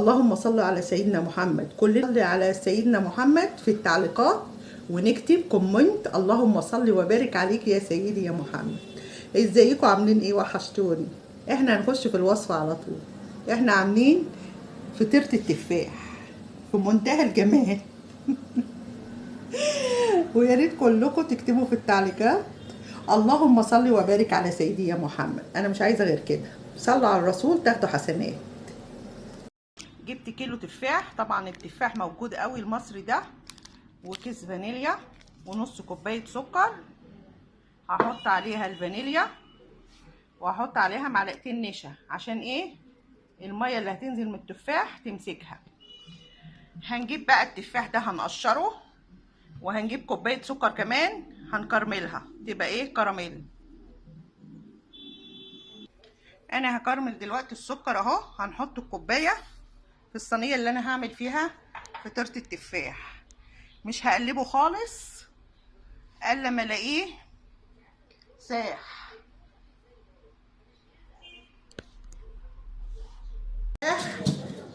اللهم صل على سيدنا محمد. كلنا على سيدنا محمد في التعليقات ونكتب comment اللهم صل وبارك عليك يا سيدي يا محمد. ازيكم عاملين ايه؟ وحشتوني. احنا هنخش في الوصفة على طول. احنا عاملين فطيرة التفاح في منتهى الجمال. ويا ريت كلكم تكتبوا في التعليقات اللهم صل وبارك على سيدي يا محمد. انا مش عايزه غير كده، صلوا على الرسول تاخدوا حسنات. جبت كيلو تفاح، طبعا التفاح موجود قوي المصري ده، وكيس فانيليا ونص كوباية سكر. هحط عليها الفانيليا وهحط عليها معلقتين نشا عشان ايه؟ المية اللي هتنزل من التفاح تمسكها. هنجيب بقى التفاح ده هنقشره، وهنجيب كوباية سكر كمان هنكرملها تبقى ايه؟ كراميل. انا هكرمل دلوقتي السكر اهو. هنحط الكوباية في الصينية اللي انا هعمل فيها فطيره التفاح. مش هقلبه خالص الا ما الاقيه ساح.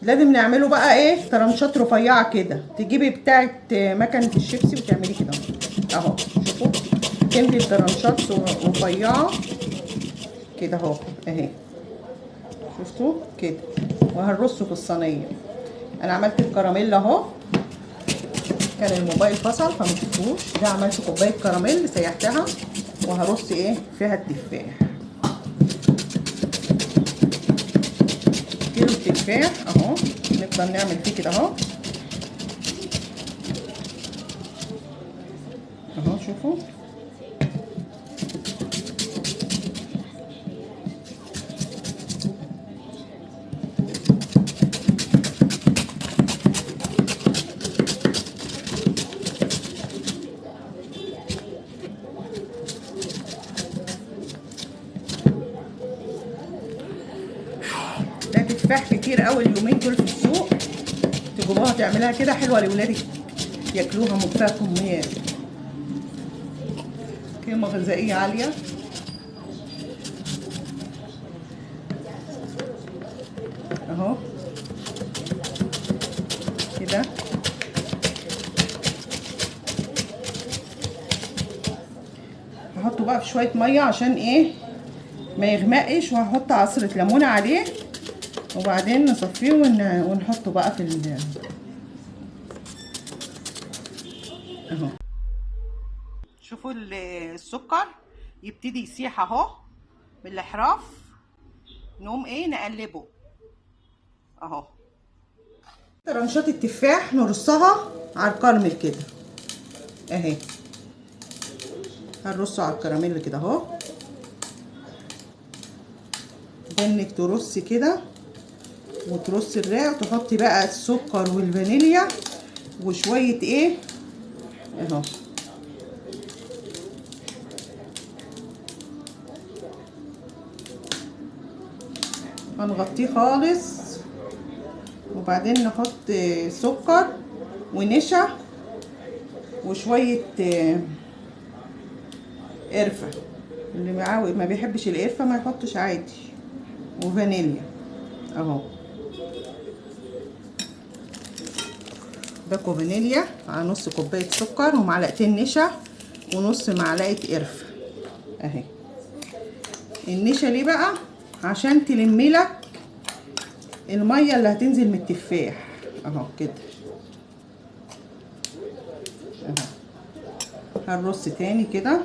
لازم نعمله بقى ايه؟ طرنشات رفيعة كده. تجيبي بتاعه مكنه الشيبسي وتعملي كده اهو. شوفوا تنزل طرنشات رفيعة كده اهو اهي، شفتوا كده. وهنرصه في الصينية. انا عملت الكراميل اهو، كان الموبايل فصل فما شفتوش. ده عملت كوباية كراميل سيحتها وهرص ايه فيها التفاح. كيلو التفاح اهو، نفضل نعمل فيه كده اهو اهو. شوفوا ده تفاح كتير قوي اليومين دول في السوق، تجيبوها تعملها كده حلوة لاولادك ياكلوها مفيها كميات قيمة غذائية عالية. اهو كده. هحطه بقى في شوية مية عشان ايه؟ ما يغمقش. وهحط عصره ليمونه عليه وبعدين نصفيه ونحطه بقى في ال اهو. شوفوا السكر يبتدي يسيح اهو بالاحراف. نقوم ايه؟ نقلبه اهو. طرنشات التفاح نرصها على الكراميل كده اهي. هنرصه على الكراميل كده اهو. انك ترصي كده وترصي الرق وتحطي بقى السكر والفانيليا وشوية ايه اهو. هنغطيه خالص وبعدين نحط سكر ونشا وشوية قرفه. اللي ما بيحبش القرفه ما يحطش عادي، وفانيليا اهو. باكو فانيليا على نص كوباية سكر ومعلقتين نشا ونص معلقه قرفه اهي. النشا ليه بقى؟ عشان تلملك المية اللي هتنزل من التفاح اهو كده اهو. هنرص تاني كده.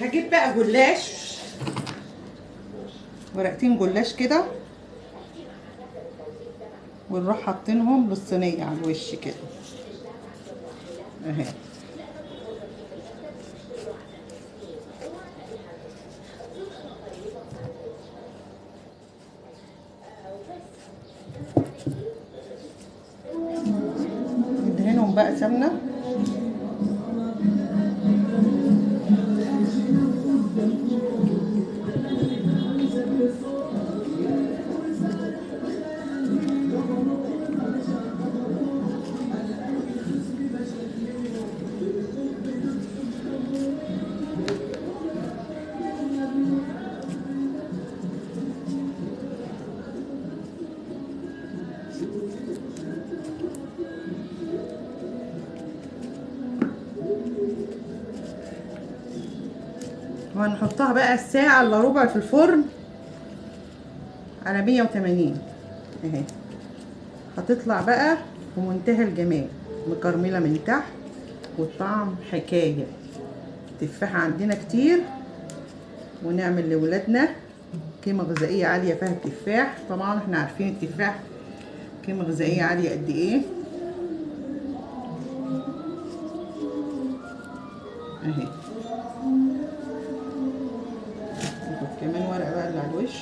هجيب بقى جلاش، ورقتين جلاش كده. ونروح حاطينهم للصينيه على الوش كده اهي. ندهنهم بقى سمنه. وهنحطها بقى ساعة الا ربع في الفرن على 180 اهي. هتطلع بقى في منتهى الجمال، مكرملة من تحت والطعم حكاية. تفاحة عندنا كتير، ونعمل لولادنا قيمة غذائية عالية فيها التفاح. طبعا احنا عارفين التفاح قيمة غذائية عالية قد ايه اهي. ناخد كمان ورقة بقى اللي على الوش.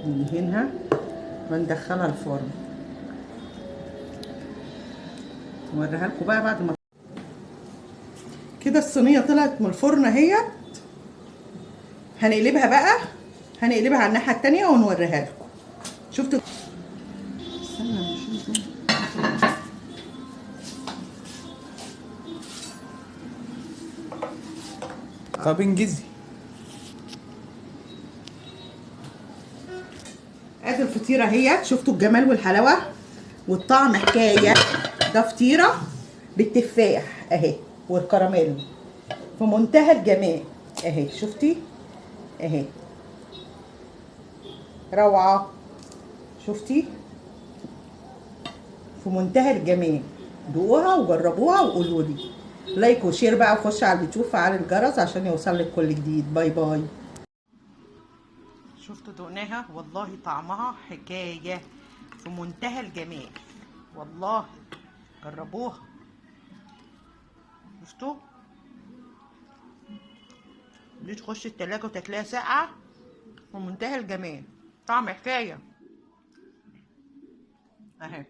ندهنها وندخلها الفرن. نوريها لكم بقى بعد ما كده الصينية طلعت من الفرن اهي. هنقلبها بقى، هنقلبها على الناحية التانية ونوريها لكم. شفتوا؟ استنى نشوف. طب انجزي. ادي الفطيره اهي، شفتوا الجمال والحلاوه والطعم حكاية. ده فطيره بالتفاح اهي والكراميل في منتهى الجمال اهي، شفتي اهي روعه، شفتي في منتهى الجمال. دوقوها وجربوها وقولوا لي. like و share بقى، وخش على اليوتيوب فعل الجرس عشان يوصلك كل جديد. bye bye. شفتوا دقناها والله طعمها حكاية في منتهى الجمال، والله جربوها. شفتوا؟ دي تخش التلاجة وتاكليها ساقعة في منتهى الجمال، طعم حكاية اهي.